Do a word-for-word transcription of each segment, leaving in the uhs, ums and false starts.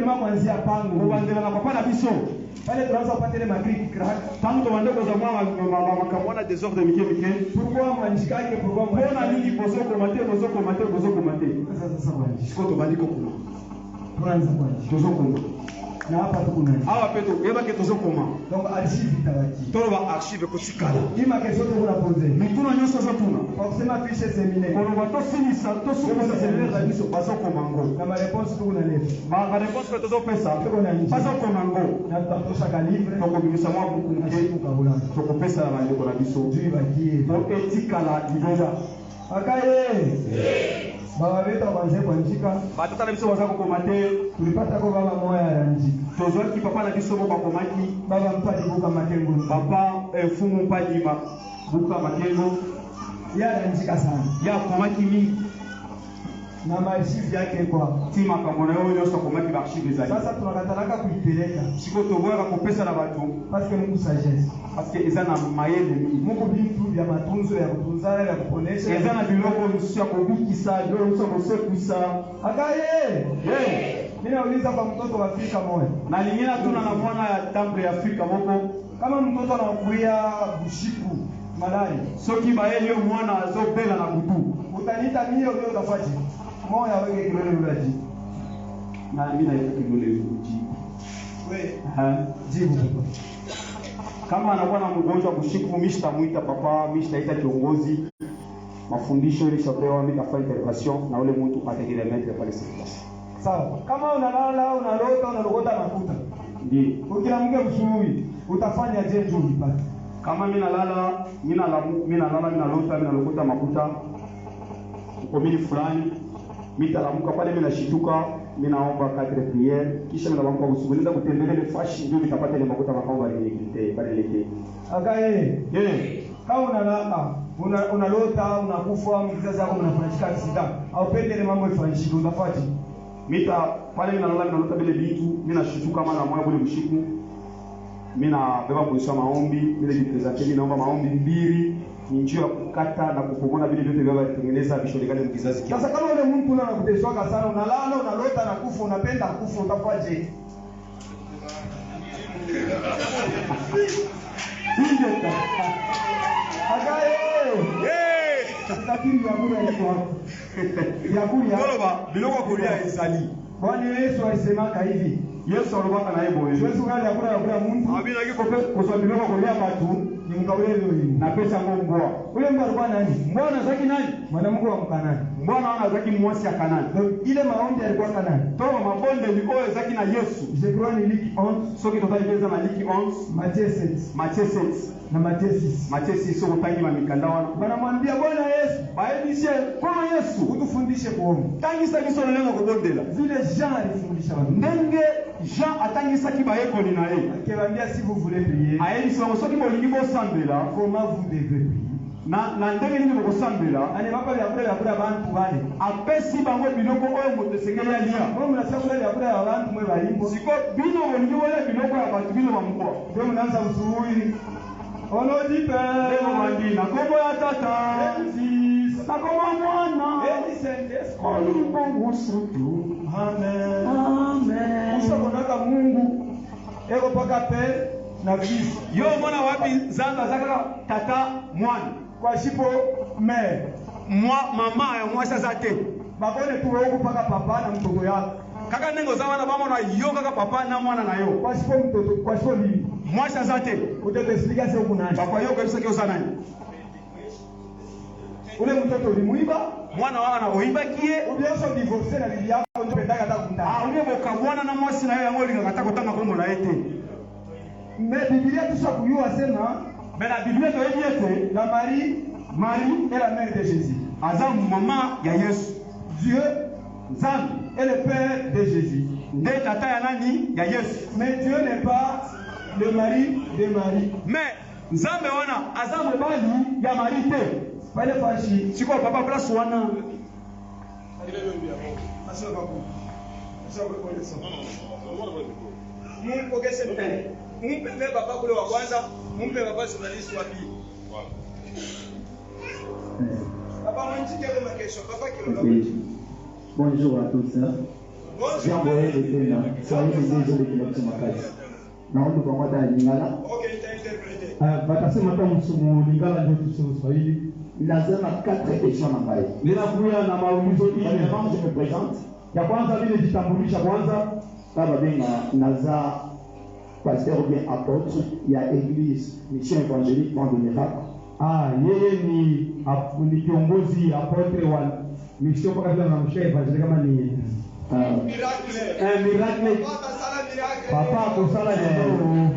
Mama anzia pango. Kobandela na papa na biso. Pale tunaanza kupata ile makric crack. Ntango tobande kozwa mwa ma- ma- ma- makambo wana, desordre mike mike. Pourquoi mwanjikake, pourquoi Mpo na nini bozokoma te, bozokoma te, bozokoma te? Sasa, sasa mwanjika. Sikoyo tobandi kokoma. Tunaanza mwanjika. Tozokoma. Na hapa tuko nani? Awa mpe toyebaki tozokoma. Donc archive itabaki. Toloba archive ekotikala. Ima question tuko na poser. Mituna nyonso ozotuna. Kwa kusema fiche seminaire. Koloba tosilisa, tosilisa seminaire na biso, bazokoma ngo. Na ma réponse tuko na left. Ba ba réponse mpe tozopesa, Tuko na nje. Bazokoma ngo. Na tutatosha ka livre. Tokobimisa mwa buku Na moke, siku kabula. tokopesa na bandeko na biso. Juu ibakie. Mpo etikala libela. Akaye. Baba beto banze kwanjika. Batata na biso baza kokoma te. Tulipata ko baba moya ya nji. Tozwaki papa na biso moko akomaki. Baba Mpadi Buka Makengo. Papa eh, Mfumu Mpadi Ma- Buka Makengo. Ya nji kasana. Ye akomaki mingi. Na maarchive yake kwa. Ti makambo na ye oyo nyonso akomaki, baarchive ezali. Sasa tunakatalaka kuipeleka. Sikoyo toboyaka kopesa na bato. Parce que muku sagesse. Parce que eza na mayele mingi. Muku bintu bya matunzo ya kutunzana ya kuponesha. Eza na biloko mosusu ya kobikisa, biloko mosusu ya kosekwisa. Akaye. Hey, Mimi nauliza kwa mtoto wa Afrika moja. Nalingi natuna na mwana ya temple ya Afrika moko. Kama mtoto anakuya bushiku malali. Soki bayeli yo mwana azobela na butu. Utaniita mio leo utafanya. Moya weke kilole ulaji. Na mimi na yeye kilole uji. We, Ha? Jibu. Kama anakuwa na mgonjwa bushiku, mimi sitamuita papa, mimi sitaita kiongozi. Mafundisho ile shapewa, mimi nitafanya intervention na ule mtu atakiremettre pale sur place. Sawa. Kama unalala, unalota, unalokota makuta. Ndio. Ukiamka asubuhi, utafanya je juu ipate? Kama mimi nalala, mimi nalamu, mimi nalala, mimi nalota, mimi nalokota makuta. Kwa mimi fulani, mimi talamuka pale, mimi nashituka, mimi naomba quatre prières, kisha mimi naamka usiku, nenda kutembelea ile fashi, ndio nitapata ile makuta makao bali nilete, bali nilete. Akaye. Eh, Kama unalala, una, unalota, unakufa, mzazi yako mnafanyishika accident. Au pendele mambo ifanyishike, utafanya. mita pale mimi nalala, mimi nalota bile bitu, mimi nashituka mara moja kule bushiku. Mimi nabeba position ya maombi, mimi najipresente, mimi naomba maombi mbili, ni njia ya kukata na kukomona vile vyote vya kutengeneza vishonekane mkizazi kia. Sasa kama ule mtu una kuteswaka sana, unalala, unalota na kufa, unapenda kufa, utafanya je? Ingeta. Akaye. Eh! Lakini ya kula iko hapo. Ya kula. Toloba, biloko ya kolia ezali. Bwana Yesu alisemaka hivi. Yesu alobaka na ye boye. Yesu kali ya kula ya kula mtu. Abinaki kope kozwa biloko ya kolia bato. Ni mkabule leo hii. Napesa yango mbwa. Ule mbwa alikuwa nani? Mbwa wana azalaki nani? Mwanamke wa Mkanani. Mbwa wana azalaki mwasi ya Kanani. Donc, ile maombi alikuwa Kanani. Toloba mabondeli oyo ezalaki na Yesu. Je crois ni Luc onze, Soki totali mpe eza na Liki onze, Matthieu sept, Matthieu sept, na Matthieu six. Matthieu six, soki otangi na mikanda wana. Banamwambia Bwana Yesu. Bayebisi ye, Nkolo Yesu, Utufundishe kuomba. Tangisa biso lolenge ya kobondela. Vile Jean alifundisha watu. Ndenge Jean atangisaki bayekoli na ye. Akebambia si vous voulez prier. Ayebisi bango, soki bolingi bosambela, Comment vous devez prier? na, na ndenge nini bokosambela. Ane bapa ya kula ya kula bantu bale. Apesi bango biloko oyo moto esengeli alia. Mwe mnasakula ya kula ya bantu mwe baimbo. Sikoyo bino bolingi bolia biloko ya bato, bino bambwa. Ndio mnaanza usubuhi. Ono dipe. Ndenge bandi, na nkombo ya Tata, Francis. na nkombo ya Mwana, Eni Saint-Esprit. Molimo Mosantu. Amen. Amen. Usa konaka Mungu. Eko paka pe na fils. Yo omona wapi Nzambe aza kaka Tata, Mwana? Kwa sipo mère. Mwa mama ya mwasi aza te. Bakone tu wewe kupaka papa na mtoto yako. Kaka ndenge oza wana, bamona yo kaka papa na mwana na yo. Kwa sipo mtoto, kwa sipo bibi. Mwasi aza te. Utete explication kuna nani? Bakoyoka biso ke oza nani. Ule mtoto ulimuiba. Mwana wana oyibaki ye. Ou bien so divorcer na bibi yako, ndio pendaka hata kutana. Ah, ou bien bokabwana na mwasi na yo, yango olingaka ata kotanga nkombo na ye te. Mais Biblia tusa kuyua sema Mais na Biblia toyebi ete la Marie Marie est la mère de Jésus. Aza mama ya Yesu. Dieu Nzambe est le père de Jésus. Nde tata ya nani? Ya Yesu. Mais Dieu n'est pas le mari de Marie. Mais Nzambe wana aza mobali ya Marie te. Pale fashi. Sikoyo papa, place wana. Mumpe papa kule wa kwanza, mumpe papa journaliste wa pili. Papa mwenjike kwa makesho, papa kilo. Ok. Bonjour à tous, hein. Jambo hili tena, Swahili ndizo likinabisa makasi. Naomba kwa mada ya Lingala. Eh, batasema hata msumu Lingala ndio tuseme Swahili. Nazana quatre questions na ngai. Ninakuya na maulizo ine. Avant, je me présente. Ya kwanza, mimi nijitambulisha kwanza. Baba Benga, naza pasteur ou bien apôtre ya église Mission Évangélique Vent de Miracle. Ah, yeye ni ap- ni kiongozi, apôtre wa mission, mpaka vile namshika Evangélique kama ni Ah, eh, miracle. Papa akosala lelo.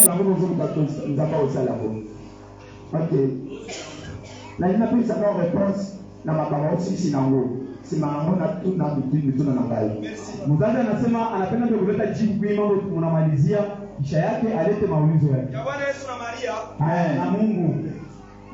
Nzambe ozo mutatu nzambe osala bo. Ok. Na nina pesa na réponse na makambo osisi na ngo. Sima na ngo na tu na bitu bitu na ngai. Mzazi anasema anapenda ndio kuleta jibu kwa mambo mnamalizia, kisha yake alete maulizo yake. Ya Bwana Yesu na Maria. Eh, na Mungu.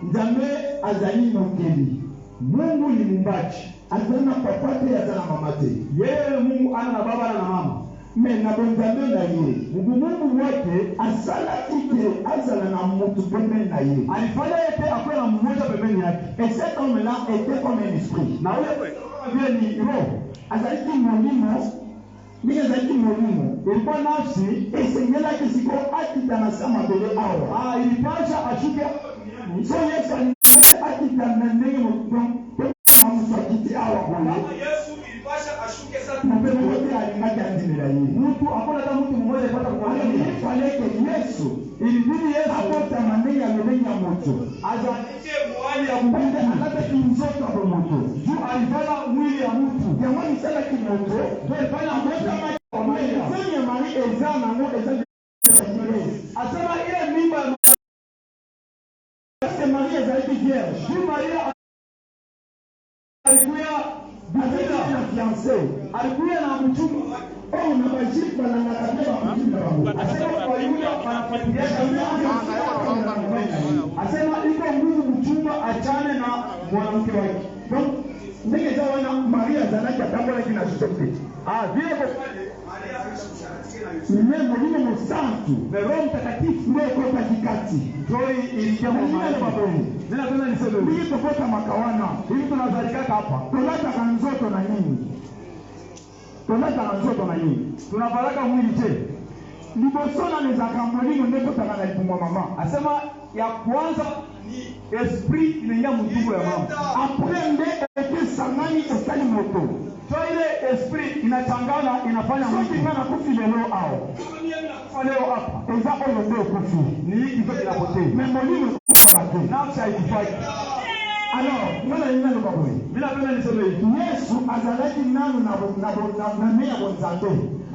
Nzambe azali mokeli. Mungu ni mumbaji. Azana papa te, azana mama te. Yeye Mungu ana na baba na mama. Mais na bonzambe na ye, mubumungu wake asalaki te azala na mutu pembeni na ye. Alifanya ete akuwe na mmoja pembeni yake. Et cet homme-là était comme un esprit. Na huyo vile ni roho. Azalaki molimo, ndenge azalaki molimo. Ilikuwa nafsi, esengelaki siko akita na sama bele awa. Ah, ilipasha ashuke. So Yesu alikuwa akita na ndenge mo- donc, donc, amusakiti awa boye. Yesu ilipasha ashuke sasa. Mpe wote alingaki andimela ye. Mutu akona ta mutu mmoja alipata kumwamini. Alifaleke Yesu. Ilibidi Yesu akota manenge ya lolenge ya moto. Azalike mwali ya mubende. Alata kinzoto ya moto. Juu alivala mwili ya mutu. Yango alisalaki moto. Ndio alifanya moto ama kwa Maria. Nzambe ya Maria eza nango eza Asema ile mimba ya Parce que Maria ezalaki vierge. Juu Maria alikuya bikira na fiancé. Alikuya na mchumba. Oh, na bajifu banangaka pia bakujifu na bango. Asema kwa Yuda wanafuatilia. Asema iko nguvu mchumba achane na mwanamke wake. Donc, ndenge za wana Maria azalaki atambolaki na Joseph. Ah, vile kwa Mais Molimo Mosantu, le Roho Mtakatifu, ndio kota kikati. Joy ilikia mwana baba. Nina tena niseme. Ndio kota makawana. Hivi tunazalikaka hapa. Tulataka nzoto na nini? Tulataka nzoto na nini? Tunavalaka mwili je? Liboso na lezaka molimo ndio kotaka na libumu mama. Asema ya kwanza ni esprit inaingia mtuko ya mama. Après nde ete sangani esali moto. Ndio ile esprit inachangana, inafanya soki mtu. Nga nakufi lelo awa. Kwa leo hapa. Eza oyo nde okufi. Ni hiki ndio kinapotea. Mais molimo ekufa te. Nafsi haikufaki. Alors, mwana yina loba boye. Mimi napenda niseme hivi. Yesu azalaki nanu na bo- na bo- na na meya bonzambe.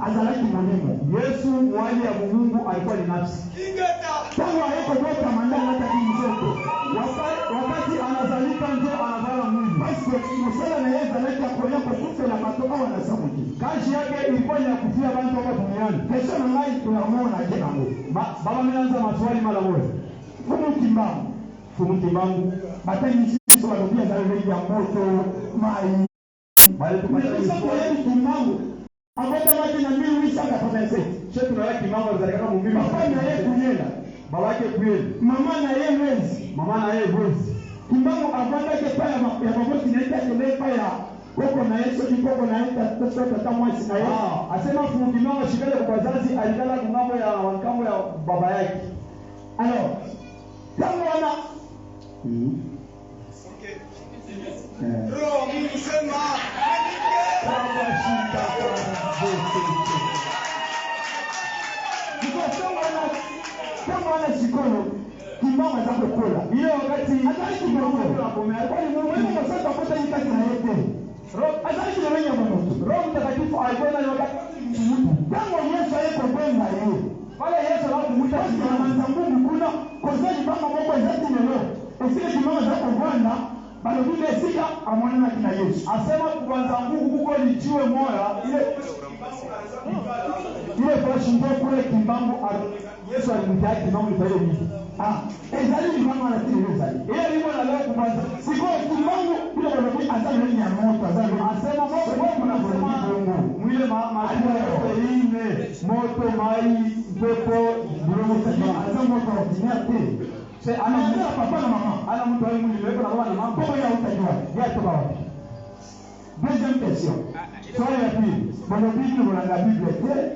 Azalaki molimo. Yesu mwali ya Mungu alikuwa ni nafsi. Ntango aye kobotama nde alataki nzoto. Waka- Wakati anazalika ndio anavala mwili. Parce que mosala na ye ezalaki ya koya kokufela bato awa na samuki. Kazi yake ilikuwa ni ya kufia bantu hapa duniani. Kesho na ngai tunamonake nango. Ba- Baba mimi naanza maswali mara moja. Mfumu Kimbangu. Mfumu Kimbangu. Batani sisi walobia za lolenge ya moto, mai. Bale tukatani. Sasa kwa yeye Kimbangu. Abota wake na mille huit cent quatre-vingt-sept. Chez tunalaki mama alizalika mu mille. Papa na yeye kuyela. Baba yake kuyela. Mama na yeye mwezi. Mama na yeye mwezi. Kimbangu abandaki epai ya ma- ya maboti na yeye akende epai ya koko na yeye, soki koko na yeye, ta- ta- ta- tata mwasi na yeye. Ah, asema fundi mama shikale kwa wazazi, alikala kungambo ya ngambo ya baba yake. Alors, ntango wana Roho Mungu sema. Ntango wana sikoyo, kimama za kokola. Ile wakati azali kimama, kwani mwana mosaka kota ikati na yete. Roho azali kimama ya moto. Roho Mtakatifu alikuwa na wakati. Ntango Yesu aye kobenga ye, pale Yesu anapomuita basi na manzangungu kuna kozali banga moko eza ti lelo esika kimama za kovanda, balobi na esika amonanaki na Yesu. Asema kubanza nguku kuko lijiwe moya ile ile fashi ndio kule Kimbangu a- Yesu alimwita Kimbangu lipale miti. Ah, ezali limama na ti lelo ezali. Ile limbo na leo kubanza siko Kimbangu, bila balobi aza lelo ya moto, aza lelo. Asema moto, moto na bongo. Mwile ma ma yote ine, moto, mai, mpepo, bulongo sima. Aza moto ordinaire te. C'est ana mtu papa na mama. Ana mtu ayi mwili leko na baba na mama. Baba ya utajua. Ya toka wapi? Deuxième question. Swali ya pili, mwana Biblia, mwana Biblia, je,